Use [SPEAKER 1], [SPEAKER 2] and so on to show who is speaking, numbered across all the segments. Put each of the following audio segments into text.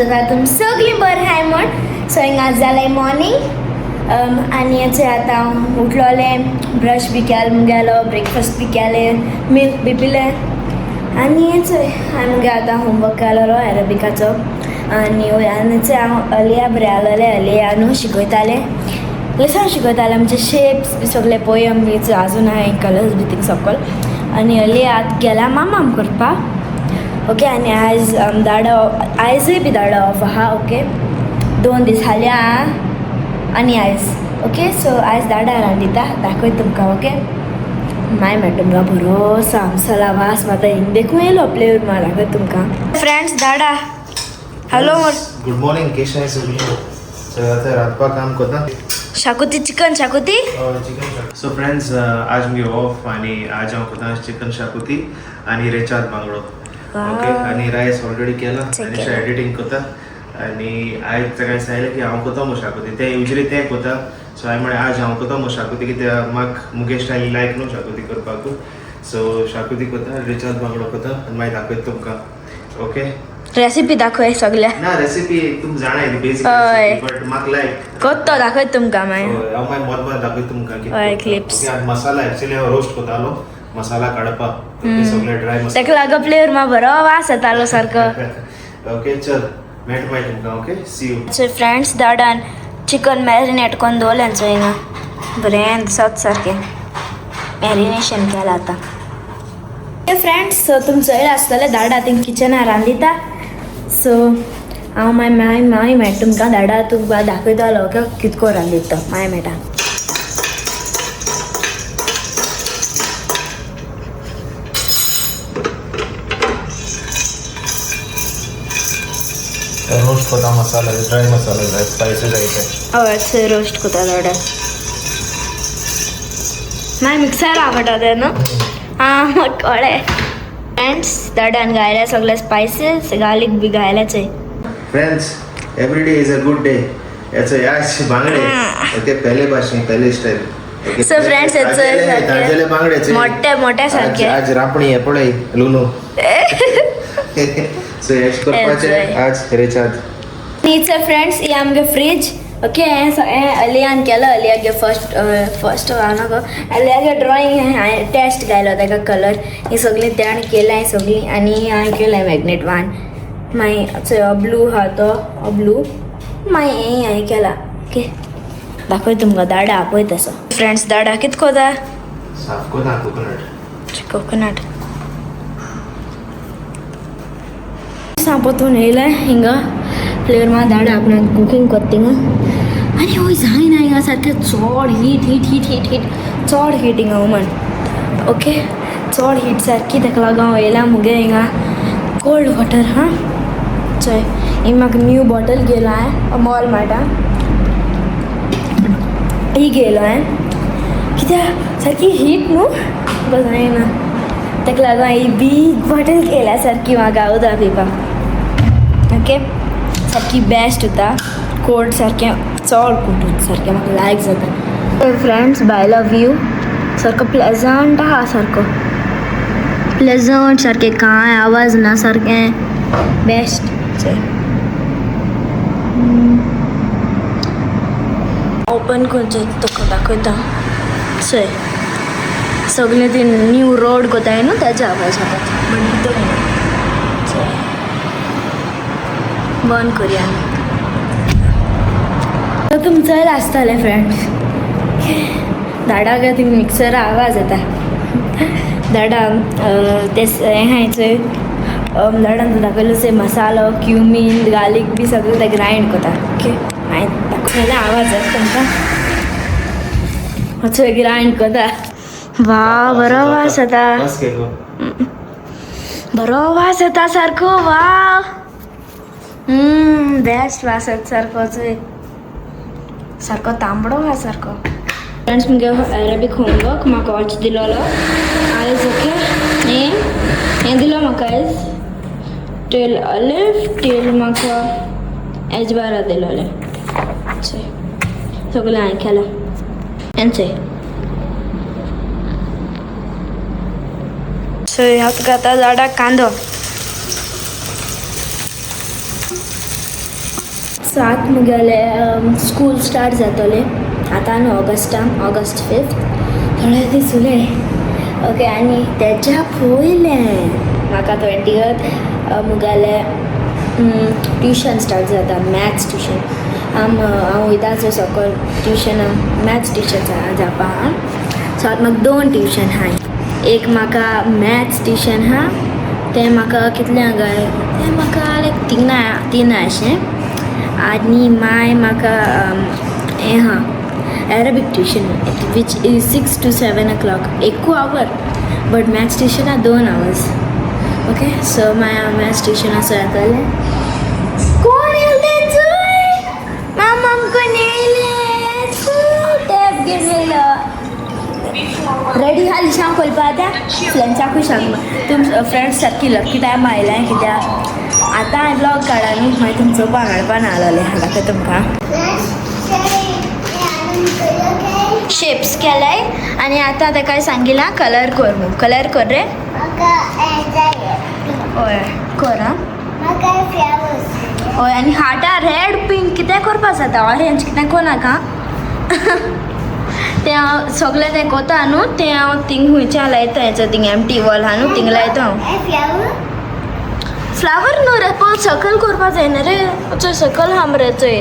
[SPEAKER 1] समजता तुम सगळीं बरें हाय म्हण. सो हिंगा जालें मॉर्निंग आनी चोय आतां हांव उठलोलें, ब्रश बी केलें मुगेलो, ब्रेकफास्ट बी केलें, मिल्क बी पिलें आनी चोय हांवें मुगे आतां होमवर्क केलोलो अरेबिकाचो. आनी आनी चोय हांव अलिया बरें आसलोलें, अलिया न्हू शिकयतालें, लेसन शिकयतालें आमचे शेप्स बी सगळे पोयम बी आजून हांवें कलर्स बी थिंग सकल. आनी अलिया आतां गेल्या मामाम करपाक. ओके, आनी आयज दाडो आयजूय बी दाडो ऑफ आहा. ओके, 2 दीस हाल्या आनी आयज. ओके, सो आयज दाडा रांदिता, दाखय तुमकां. ओके, माय मेळटा तुमकां बरोसो आमसला वास माता हिंग देखून येयलो प्लेवर मा दाखय तुमकां. फ्रेंड्स दाडा हॅलो,
[SPEAKER 2] गुड मॉर्निंग, केशें सगळीं. सो आतां रांदपाक काम करता.
[SPEAKER 1] शाकुती, चिकन शाकुती,
[SPEAKER 2] चिकन. सो फ्रेंड्स, आज मुगे ऑफ आनी आज हांव करता चिकन शाकुती आनी रेचाद बांगडो. ओके, आनी रायस ऑलरेडी केला आनी एडिटींग करता. आनी आयज ताका सांगलें की हांव करता मगो शाकुती, तें युजली तें करता. सो हांवें म्हणलें आज हांव करता मगो शाकुती, कित्याक म्हाका मुगे स्टायल लायक न्हू शाकुती करपाक. सो शाकुती करता, रेचाद बांगडो करता आनी मागीर दाखयता तुमकां. ओके,
[SPEAKER 1] रेसिपी दाखय सगळ्या
[SPEAKER 2] ना रेसिपी तुम जाणा बेसिक, बट म्हाका लायक
[SPEAKER 1] कोत्तो दाखय तुमकां मागीर.
[SPEAKER 2] हांव मागीर मद मद दाखयता तुमकां.
[SPEAKER 1] हय, क्लिप्स.
[SPEAKER 2] मसाला एक्चुअली हांव रोस्ट करतालो, मसाला काडपाक सगळे ड्राय मसाला.
[SPEAKER 1] ताका लागो प्लेवर मा बरो वास येतालो सारको.
[SPEAKER 2] ओके, चल मेट मागीर तुमकां. Okay, see you.
[SPEAKER 1] So friends, दाडान चिकन मॅरिनेट करून दवरलें चोय हिंगा बरें दिसत सारकें मॅरिनेशन केलां आतां. फ्रेंड्स, सो तुम चोयलां आसतलें दाडा थिंग किचनार रांदिता. सो हांव मागीर मागीर मागीर मेळटा तुमकां. दाडा तुमकां दाखयतलो ओके कितको रांदीत तो मागीर मेळटा.
[SPEAKER 2] रोस्ट करता मसाला, ड्राय मसाला जाय, स्पायसीस जाय.
[SPEAKER 1] हय, थंय रोस्ट करता दाडा. मागीर मिक्सर आवडटा तें न्हू. आं, म्हाका कळ्ळें. फ्रेंड्स, दाडान घायल्या सगळे स्पायसीस, गार्लीक बी घायल्याच.
[SPEAKER 2] Friends, every day is a good day. याचो याच बांगडे. ओके, पहले भाशेन पहले स्टायल.
[SPEAKER 1] सो फ्रेंड्स,
[SPEAKER 2] ताजेले बांगडे
[SPEAKER 1] मोठे मोठे सारके.
[SPEAKER 2] आज रापणी आहे पळय लुनो. सो यश करपाचे आज रेचाद.
[SPEAKER 1] नीचे फ्रेंड्स, हे आमगे फ्रीज. ओके, हें अलियान केलो. अलियागे फर्स्ट फर्स्ट हांव अलियागे ड्रॉइंग हांवें टेस्ट घायलो ताका कलर. ही सगळीं तेणें केलां ही सगळीं. आनी हांवें केलें मॅग्नेट वान. मागीर चोय ब्लू आहा तो ब्लू मागीर हें हांवें केलां. ओके, दाखय तुमकां दाडा आपय तसो. फ्रेंड्स, दाडा कित कोता?
[SPEAKER 2] साफ कोता कोकोनट.
[SPEAKER 1] कोकोनट सांपोतून येयलें हिंगा फ्लेवर मा दाडा आपणाक कुकींग कोत्ता थिंगा. आनी वय जायना हिंगा सारकें चड heat heat heat heat heat चड हीट हिंगा वुमन. ओके, चड हीट सारकी, ताका लागून हांव येयलां मुगे हिंगा कोल्ड वॉटर. हां, चोय ही म्हाका न्यू बॉटल घेयला हांवें मॉल मार्टा ही घेयलो हांवें, कित्याक सारकी हीट न्हू जायना, ताका लागून ही बीग बॉटल घेयल्या सारकी म्हाका उदक पिवपाक. ओके, सारकी बेस्ट उरता कोल्ड, सारकें चड कोल्ड उरता सारकें म्हाका लायक जाता. फ्रेंड्स, भायलो व्यू सारको प्लेजंट आहा, सारको प्लेजंट सारकें, कांय आवाज ना, सारकें बेस्ट. ओपन करचें तुका दाखयता. चोय सगळें ती न्यू रोड कोताय न्हू तेजे आवाज येता, बट भितर येना. बंद करुया आमी. तुम चोयलां आसतलें फ्रेंड्स, दाडा काय थिंग मिक्सरा आवाज येता. दाडा ते हें हाय चोय दाडान दाखयलो से मसालो, क्युमीन, गार्लीक बी सगळें ते ग्रायंड करता. ओके, मागीर दाखयला आवाज येता तुमकां. चोय ग्रायंड करता. वा, बरो वास येता, बरो वास येता सारको. वा, बेस्ट वास येता सारको. चोय सारको तांबडो आहा सारको. फ्रेंड्स, मुगे अरेबीक होमवर्क म्हाका वॉच दिलोलो आयज. ओके, हें हें दिलो म्हाका आयज टेल अलिफ टेल म्हाका एजबारा दिलोलें. चोय सगळें हांवें केलां. हेंचें चोय हांव तुका आतां झाडाक कांदो. सात मुगेले स्कूल स्टार्ट जातोलें आतां न्हू ऑगस्टान, ऑगस्ट 5, थोडे दीस उरले. ओके, आनी तेज्या पयलें म्हाका 20th मुगेले ट्युशन स्टार्ट जाता, मॅथ्स ट्युशन. हांव हांव वयता सकल ट्युशनाक, मॅथ्स ट्युशन जावपा आहा. सो आतां म्हाका दोन ट्युशन आहाय. एक म्हाका मॅथ्स ट्युशन आहा, तें म्हाका कितल्यांक गाय, तें म्हाका लायक तिना अशें. आनी मागीर म्हाका हें आहा, Arabic tuition, which is 6 to 7 o'clock, एकू our, but maths tuition आहा 2 hours. Okay, so मागीर हांव मॅथ्स ट्युशन आसा जातलें. कोण येयलें चोय, मामाम कोण येयलें, टॅप घेवन येयलो. रेडी आहा लिशांव कोलपा. आतां फ्रेंड्साकूय सांग, तुम फ्रेंड्स सारकी लक्की टायम आयलें, कित्याक आतां हांवें ब्लॉग काडा न्हू, मागीर तुमचो चोवपा मेळपा ना जालें. दाखय तुमकां. शेप्स केलाय आनी आतां ताका सांगिलां कलर कर म्हणून. कलर कर रे. हय, कर आं. हय, आनी हार्टा रेड, पिंक कितें करपा जाता, ऑरेंज कितें करनाका. तें हांव सगळें तें कोता न्हू, तें हांव थिंग खुंयच्या लायता, हेचो थिंग एमटी वॉल आहा न्हू, थिंग लायता हांव. फ्लावर न्हू रे, पळय सकल करपा जायना रे, चोय सकल आहा मरे चोय.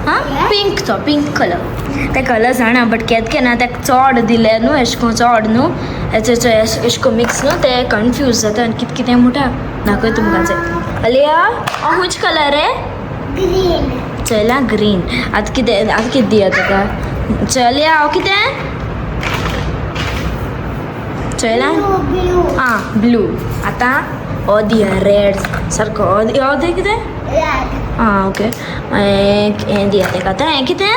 [SPEAKER 1] आं, पिंक, तो पिंक कलर. ते कलर जाणा, बट केद केन्ना ताका चोड दिले न्हू, एशें कोन चोड न्हू, हेचे चोय एशें कोन मिक्स न्हू, ते कन्फ्यूज जाता आनी कितें कितें म्हणटा. दाखय तुमकां चोय. अलिया, हो खूंयच कलर रे? चोयला, ग्रीन. आतां कितें, आतां कितें दिया ताका? चलया, हो कितें चोयला? आं, ब्लू. आतां हो दिया, रेड सारको. हो दी कितें? आं, ओके. मागीर हें दिया ताका. आतां हें कितें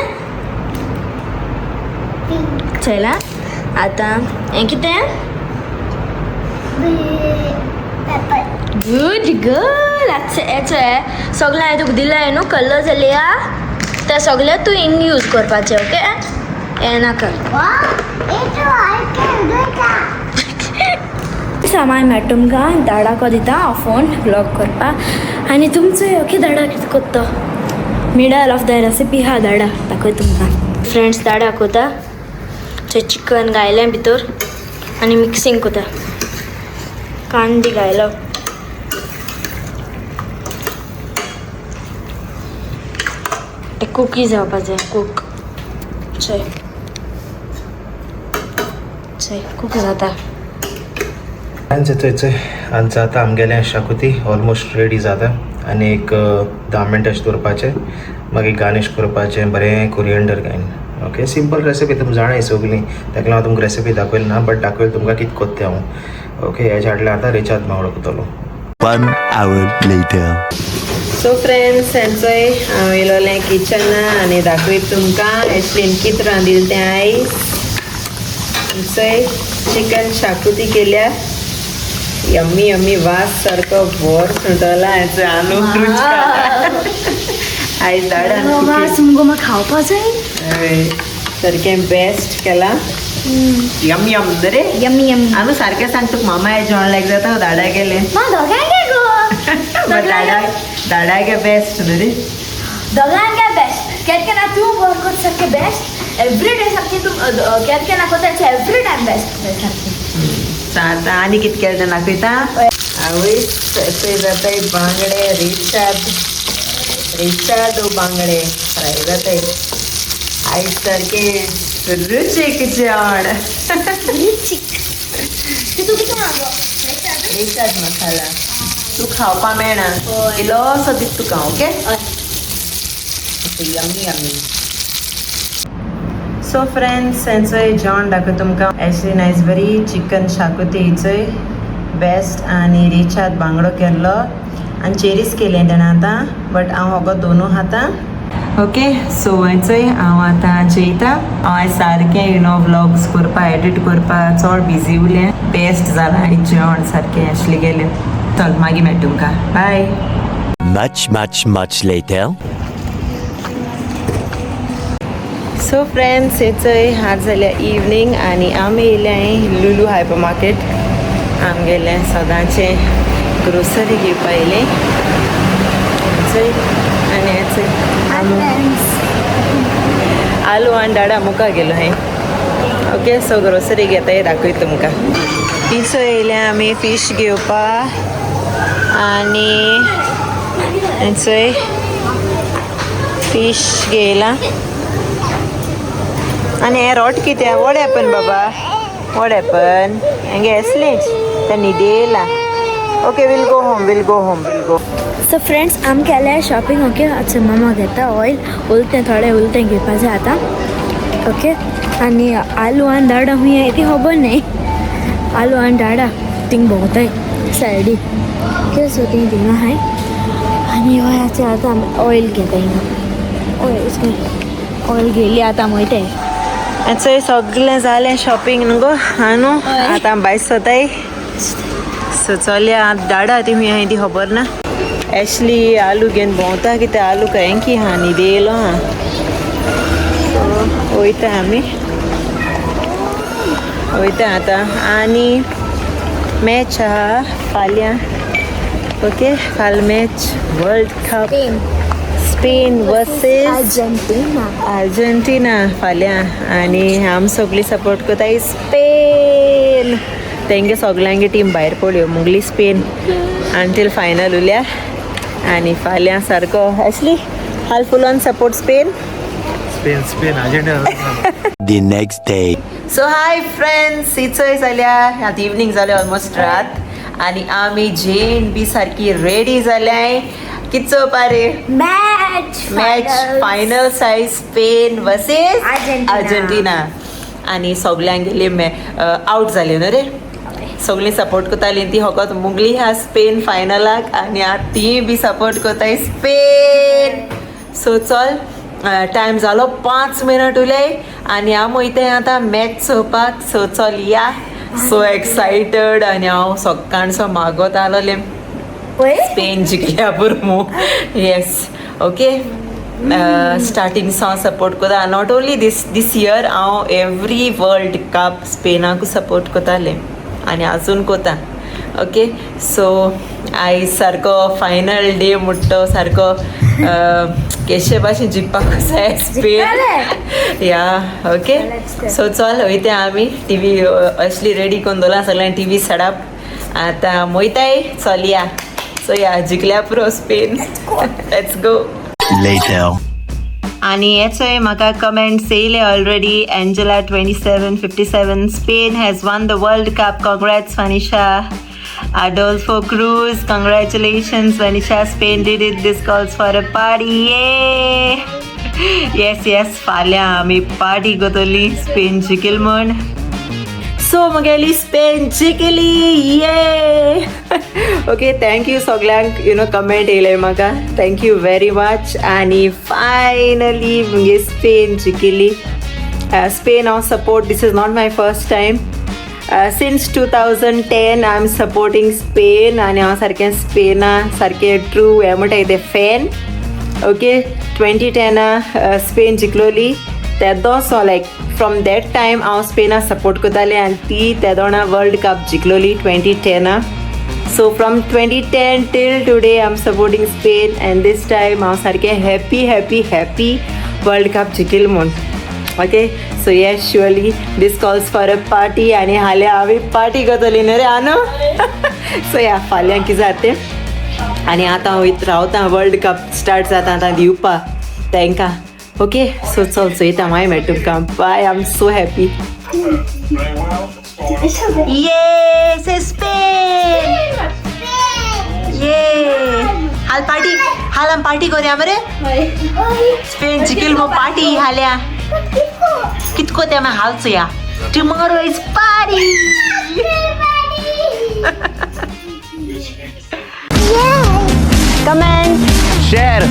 [SPEAKER 1] चोयला? आतां हें कितें? Good girl. आतां हें चोय, सगळें हांवें तुका दिलां न्हू कलर जाल्या, ते सगळे तूं हिंग यूज करपाचे. ओके, हें नाका. सामान मेळटा तुमकां. दाडाको दिता हांव फोन ब्लॉग करपाक आनी तुमचो. ओके, दाडा कितें कोत्तो, मिडल ऑफ the recipe आहा. दाडा दाखय तुमकां फ्रेंड्स. दाडा कोता, चिकन घायलें भितर आनी मिक्सिंग कोता. कांदी घायलो. ते कुकी जावपा जाय, कूक. चोय चोय, कूक जाता.
[SPEAKER 2] आमचें चोय, आमचें आतां आमगेलें शाकुती ऑलमोस्ट रेडी जाता आनी एक 10 मिनटां अशें दवरपाचें, मागीर गार्नीश करपाचें बरें कोरियंडर घायन. ओके, सिंपल रेसिपी तुमकां जाणाय सगळीं, ताका लागून तुमकां रेसिपी दाखयली ना, बट दाखयलें तुमकां कितें कोत्ता तें हांव. ओके, हेज्या हाडलें आतां रेचाद बांगडो कोतलो.
[SPEAKER 3] One hour later.
[SPEAKER 4] So friends, हेंचोय हांव येयलोलें किचना आनी दाखयत तुमकां एशलीन कित रांदिल तें आयज. चोय, चिकन शाकुती केल्या. यम्मी यम्मी वास सारको भोर सुटला हेचो. आनू आयज दाडान.
[SPEAKER 1] वास मुगो, म्हाका खावपा जाय.
[SPEAKER 4] हय, सारकें बेस्ट केलां, यम यम रे.
[SPEAKER 1] Yummy yummy.
[SPEAKER 4] आनू सारकें सांग, तुका मामा जेवण लायक जाता दाडा गेलें?
[SPEAKER 1] मा दोगांक गो.
[SPEAKER 4] दाडा दाडागे बेस्ट न्हू रे.
[SPEAKER 1] दोगांक बेस्ट. केन्ना केन्ना तूं वर्क कर सारकें बेस्ट एवरी डे, सारकें तूं केन्ना केन्ना कोता एवरी टायम बेस्ट सारकें.
[SPEAKER 4] आतां आनी कितें केलें तें दाखयता. आवय, थंय जाताय बांगडे रेचाद, रेचाद बांगडे फ्राय जाताय. आयज सारकें रुचीक जेवण.
[SPEAKER 1] तूं कितें गो?
[SPEAKER 4] रेचाद मसाला तूं खावपा मेळना, इल्लोसो दिता तुका. Okay, yummy yummy. So friends, हेंचोय जेवण दाखय तुमकां. एशलीन आयज बरी चिकन शाकुती चोय बेस्ट आनी रेचाद बांगडो केल्लो आनी चेरीस केलें तेणें आतां, बट हांव होगो दोनू खाता. ओके, सो हेंचोय हांव आतां जेयता. हांव आयज सारकें you know vlogs करपा, एडिट करपा चड बिजी उरलें. बेस्ट जालां आयज जेवण सारकें एशली गेलें. चल, मागीर मेळटा तुमकां, बाय.
[SPEAKER 3] Much, much, much later.
[SPEAKER 4] So friends, हेचोय आज जाल्या इवनींग आनी आमी येयल्या लुलू हायपर मार्केट. आमगेलें सदांचें ग्रोसरी घेवपा येयलें. चोय आनी हें चोय आलू आनी डाडा मुखार गेलो हांवें. ओके, सो ग्रोसरी घेता दाखयता तुमकां. पिसो येयल्या आमी फीश घेवपा आनी चोय फीश घेयला. आनी हें रोट कितें? What happen बाबा? What happen? हेंगे एसलेच ते न्हिदेला. Okay, we'll go home, we'll go home, we'll go.
[SPEAKER 1] So friends, आम केल्या शॉपिंग. ओके, अच्छा मामा घेता ऑयल. उलतें थोडें उलतें घेवपाचें आतां. ओके, आनी आलू आनी डाडा खूंय ती खबर न्ही. आलू आनी डाडा थिंग भोंवताय सायडी. ओके, सो ती थिंगा आहाय. आनी हय, आतां आतां ऑयल घेता हिंगा. ऑयल ऑयल घेयली, आतां वयताय.
[SPEAKER 4] चोय सगळें जालें शॉपिंग न्हू गो न्हू? आतां भायर सोताय. सो चलया. आतां डाडा ती खूंय आहाय ती खबर ना. एशली आलू घेवन भोंवता कितें. आलू खंय की हा न्हिदेलो हा. सो वयता आमी, वयता आतां. आनी मॅच आहा फाल्यां. ओके, फाल्यां match world cup, Spain versus
[SPEAKER 1] Argentina.
[SPEAKER 4] Argentina फाल्यां. आनी आम सगळीं सपोर्ट करताय स्पेन. तेंगे सगल्यांगे टीम भायर पडल्यो, मुगली स्पेन अंटील फायनल उरल्या. आनी फाल्यां सारको एशली हाल full on support Spain.
[SPEAKER 2] Spain, Spain, Argentina.
[SPEAKER 3] The next day.
[SPEAKER 4] So hi friends, इचोय जाल्या आतां इवनींग जाल्या, ऑलमोस्ट रात. आनी आमी जेन बी सारकी रेडी जाल्याय. कित चोवपा रे?
[SPEAKER 1] मॅच.
[SPEAKER 4] मॅच फायनल आसा, स्पेन वर्सेस
[SPEAKER 1] अर्जेंटिना.
[SPEAKER 4] अर्जेंटिना. आनी सगल्यांगेली आवट जाली न्हू रे. सगळीं सपोर्ट करतालीं ती फकत मुगली आहा स्पेन फायनलाक. आनी आतां तीय बी सपोर्ट करताय स्पेन. सो चल, टायम जालो, 5 मिनट उरले आनी हांव वयतां आतां मॅच चोवपाक. सो चल या. So excited. आनी हांव सकाळचो मागत आसलोलें स्पेन जिखल्या पुरो. येस, ओके, स्टार्टिंग सावन सपोर्ट करता. Not only this year, हांव एवरी वर्ल्ड कप स्पेनाकू सपोर्ट करतालें आनी आजून करता. ओके, सो आयज सारको फायनल डे म्हणटा, सारको केशे भाशेन जिखपाक जाय स्पेन. या, ओके, सो चल वयता आमी. टिवी असली रेडी करून दवरला सगळ्यांनी, टिवी सेटअप. आतां वयताय. चल या. सो या, जिखल्या पुरो स्पेन. Let's go.
[SPEAKER 3] Later.
[SPEAKER 4] आणि हेचोय म्हाका कमेंट्स येयले already. Angela 2757, "Spain has won the World Cup, congrats Vanisha." Adolfo Cruz, "Congratulations Vanisha, Spain did it, this calls for a party." Yes, फाल्यां आमी पार्टी करतली स्पेन जिखल म्हण. So म्हगेली Spain जिखली, ये. Okay, thank you सगल्यांक. You know comment येयले म्हाका, thank you very much. आनी finally मुगे स्पेन जिखली. स्पेन हांव support, this is not my first time. Since 2010 I am supporting Spain. आनी हांव सारकें स्पेना सारकें ट्रू हें म्हणटा तें फॅन. ओके, 2010 स्पेन जिखलोली तेदोसो, लायक फ्रॉम that time हांव स्पेना सपोर्ट करतालें. आनी ती तेदोणा वर्ल्ड कप जिखलोली 2010. So from 2010 till today I am supporting Spain and this time हांव सारकें happy happy happy world cup जिखील म्हूण. Okay, so yes, surely this calls for a party. आनी हाल्यां आमी पार्टी करतली न्हू रे आनू? सो या, फाल्यां कितें जाता तें. आनी आतां वयत रावता, वर्ल्ड कप स्टार्ट जाता आतां दिवपा तांकां. ओके, सो चल चोयता, मागीर मेळटा तुमकां. Bye. I am so happy. Yes, Spain! ये हाल पार्टी, हाल आम पार्टी करूया मरे. स्पेन जिखील मग पार्टी हाल्या. कितको त्या हाल चोया. Tomorrow is party. Comment,
[SPEAKER 3] Share.